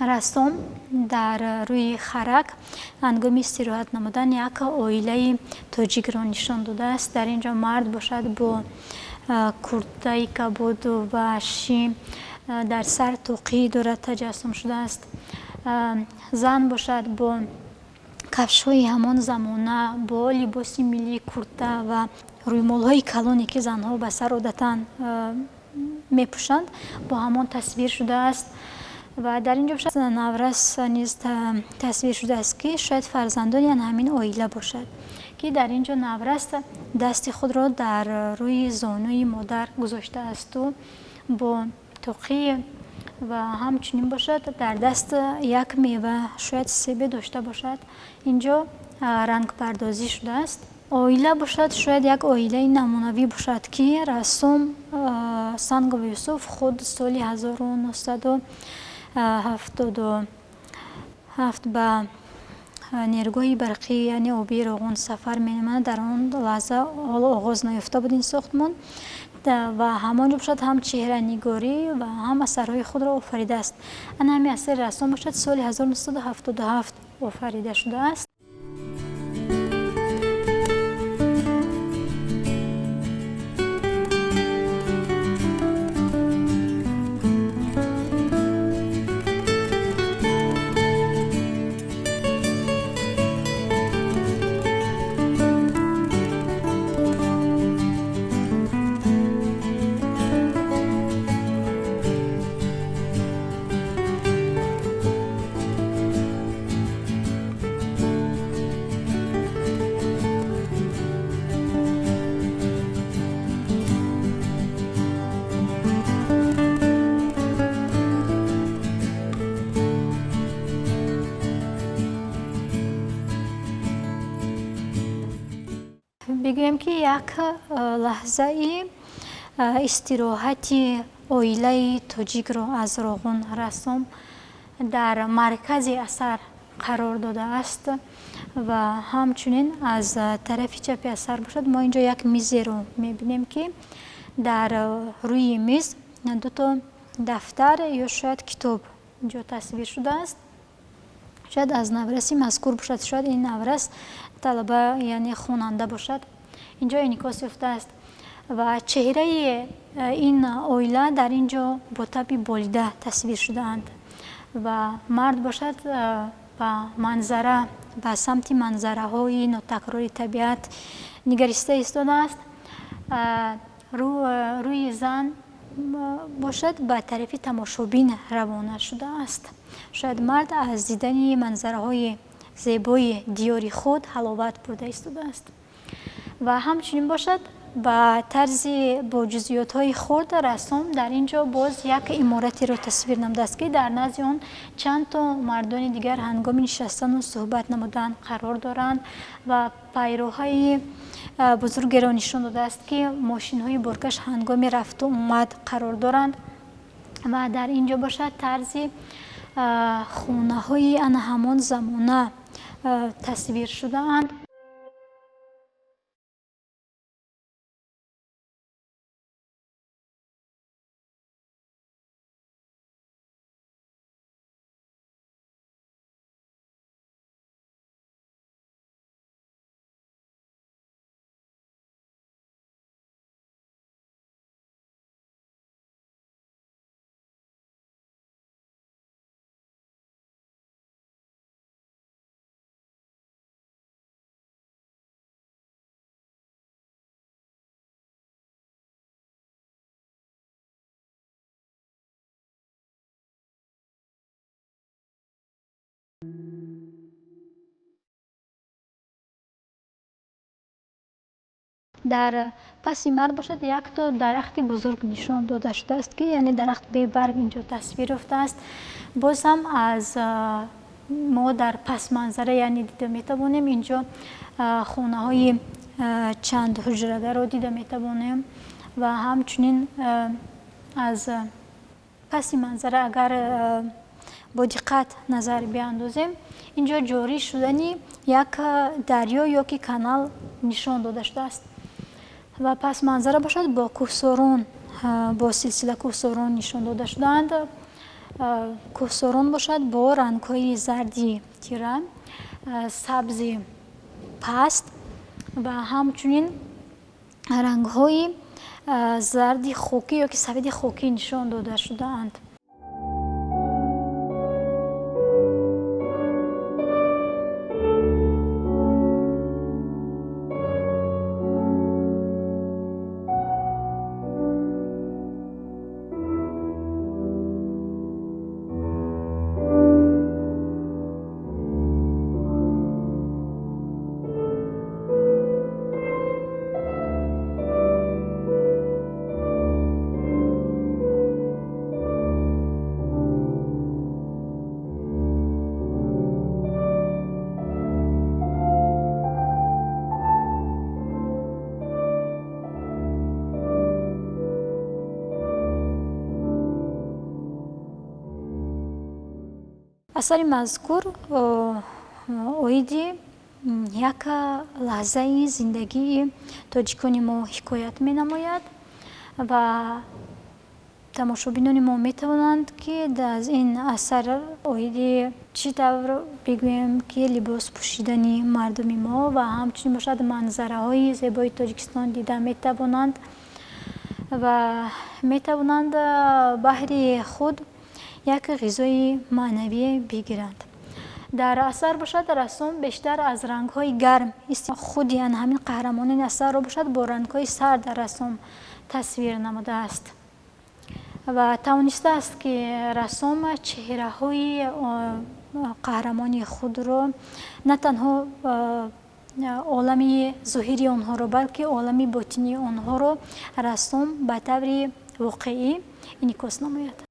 Рассом дар рӯи харак ҳангоми истироҳат намудан як оилаи тоҷикро нишон додааст. Дар ин ҷо мард бошад бо куртаи кабуду ва шим, дар сар тоқӣ дорад, таҷассум шудааст. Зан бошад бо кафшҳои ҳамон замона, бо либоси миллии курта ва рӯймолҳои калоне, ки занҳо ба сар одатан мепӯшанд, бо ҳамон тасвир шудааст. Ва дар ин ҷо бошад наврас низ тасвир шудааст, ки шояд фарзандони ҳамин оила бошад, ки дар ин ҷо наврас дасти худро дар рӯи зонуи модар гузоштаасту бо тоқӣ ва ҳамчунин бошад дар даст як мева, шояд себе дошта бошад. Ин ҷо рангпардозӣ шудааст. Оила бошад шояд як оилаи намунавӣ бошад, ки рассом Сангов Юсуф худ соли 1977 ба нерӯгоҳи барқӣ, яъне обии Роғун сафар менамояд. Дар он лаҳза ҳоло оғоз наёфта буд ин сохтмон ва ҳамон ҷо бошад ҳам чеҳранигорӣ ва ҳам асарҳои худро офаридааст. Ана ҳамин асари рассом бошад соли 1977 офарида шудааст. Бигӯем, ки як лаҳзаи истироҳати оилаи тоҷикро аз Роғун рассом дар маркази асар қарор додааст. Ва ҳамчунин аз тарафи чапи асар бошад мо ин ҷо як мизеро мебинем, ки дар рӯи миз дуто дафтар ё шояд китоб инҷо тасвир шудааст. Шояд аз навраси мазкур бошад, шояд ин наврас талаба, яъне хонанда бошад. Инҷо инъикос ёфтааст ва чеҳраи ин оила дар ин ҷо бо табъи болида тасвир шудаанд ва мард бошад ба манзара, ба самти манзараҳои нотакрори табиат нигариста истодааст. Рӯи зан бошад ба тарафи тамошобин равона шудааст. Шояд мард аз дидани манзараҳои зебои диёри худ ҳаловат бурда истодааст. Ва ҳамчунин бошад ба тарзи бо ҷузъиётҳои хурд рассом дар ин ҷо боз як иморатеро тасвир намудааст, ки дар назди он чанд то мардони дигар ҳангоми нишастану суҳбат намудан қарор доранд ва пайроҳаи бузургеро нишон додааст, ки мошинҳои боркаш ҳангоми рафту омад қарор доранд. Ва дар ин ҷо бошад тарзи хонаҳои ана ҳамон замона тасвир шудаанд. Дар паси мард бошад якто дарахти бузург нишон дода шудааст, ки яъне дарахт бебарг инҷо тасвир ёфтааст. Боз ҳам аз мо дар пасманзара, яъне дида метавонем, инҷо хонаҳои чанд ҳуҷрадаро дида метавонем. Ва ҳамчунин аз паси манзара агар бо диққат назар биандозем, инҷо ҷорӣ шудани як дарё ё ки канал нишон дода шудааст. Ва пасманзара бошад бо кӯҳсорон, бо силсила кӯҳсорон нишон дода шудаанд. Кӯҳсорон бошад бо рангҳои зарди тира, сабзи паст ва ҳамчунин рангҳои зарди хокӣ ё ки сафеди хокӣ нишон дода шудаанд. Асари мазкур оиди як лаҳзаи зиндагии тоҷикони мо ҳикоят менамояд ва тамошобинони мо метавонанд, ки аз ин асар оиди чӣ тавр бигӯем, ки либос пӯшидани мардуми мо ва ҳамчунин бошад манзараҳои зебои Тоҷикистон дида метавонанд ва метавонанд баҳри худ як ғизои маънавӣ бигиранд. Дар асар бошад, рассом бештар аз рангҳои гарм, худи ҳамин қаҳрамонони асарро бошад бо рангҳои сард рассом тасвир намудааст ва тавонистааст, ки рассом чеҳраҳои қаҳрамони худро, на танҳо олами зоҳирии онҳоро, балки олами ботинии онҳоро рассом ба таври воқеӣ инъикос намояд.